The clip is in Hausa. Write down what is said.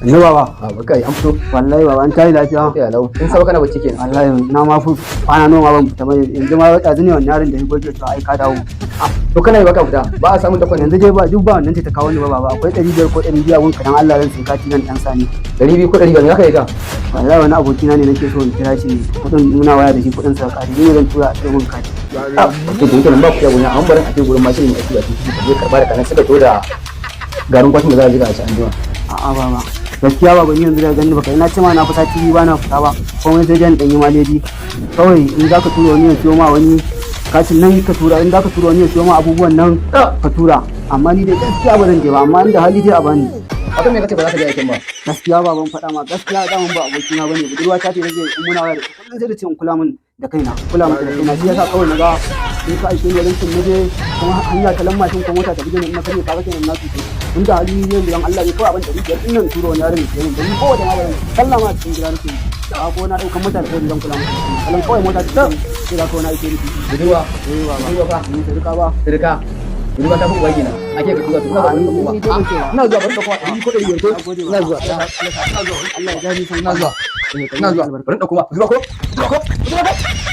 Ni baba. A baka an fito. Wallahi baba, an tayi lafiya. Ya lau. In sauka kana bacci kenan. Wallahi na ma fi kwana nawa ma ban fita ba, yanzu ma ɗazu ne wannan yaron da ya goge to ai ka dawo. To kana yi baka fita. Ba a samun dakon. Yanzu dai ba duk ba wannan ce ta kawo ni ba baba, akwai 500 ko 200 a gunka, dan Allah zan sai kati nan dan sani. 200 ko 500 ne zaka yi ta? Wallahi wani abokina ne nake so in kira shi, kuɗin muna waya da shi, kuɗin sa kati ni zan tura a siyo min kati. Ah, to to kenan ba ku ya gona an barin a ce gurin mashin ne ake ba titi ka je karba da kanan suka to da garin kwashin da za a jira a ci anjima. A'a baba. Gaskiya baba, ni yanzu da gani baka ina ce ma na fi sati 2 ba na fita ba. Komai sai dai in ɗan yi maleji. Kawai in za ka tura wani ya siyo ma wani katin nan ka tura, in za ka tura wani ya siyo ma abubuwan nan ka tura. Amma ni dai gaskiya ba zan je ba, amma inda hali dai a bani. Akan me kace ba za ka je aikin ba? Gaskiya ba ban faɗa ma gaskiya, daman ba abokina bane, budurwa ta ce nake in muna waya da ita kullum sai da ce in kula min da kaina, kula min da kaina. Shi yasa kawai na ga in ka aike ni wajen cin naje kuma hanya ta lamma ko mota ta buge ni in na karye, kaga kenan na tuce. Inda hali ne dan Allah ne kawai abin 500 din nan turo wani yaron ya min dan ko da ma ban sallah ma cikin gida nake a ko na daukan mota da kawai zan kula mata da kaina kawai mota ta sai da kawai na aike ni. Budurwa. Eh baba. Budurwa fa. Ni ta rika ba. Sirka. Budurwa ta fi uba kenan. Ake ka tura to ina A, zuwa ni dai ban ce ba. Ina zuwa, bari ka kuma 200 ko 500 ko? Nagode. Ina zuwa. Allah ya jami san. Ina zuwa. Ina zuwa. Bari ka kuma. Budurwa ko? Budurwa ko? Budurwa ko?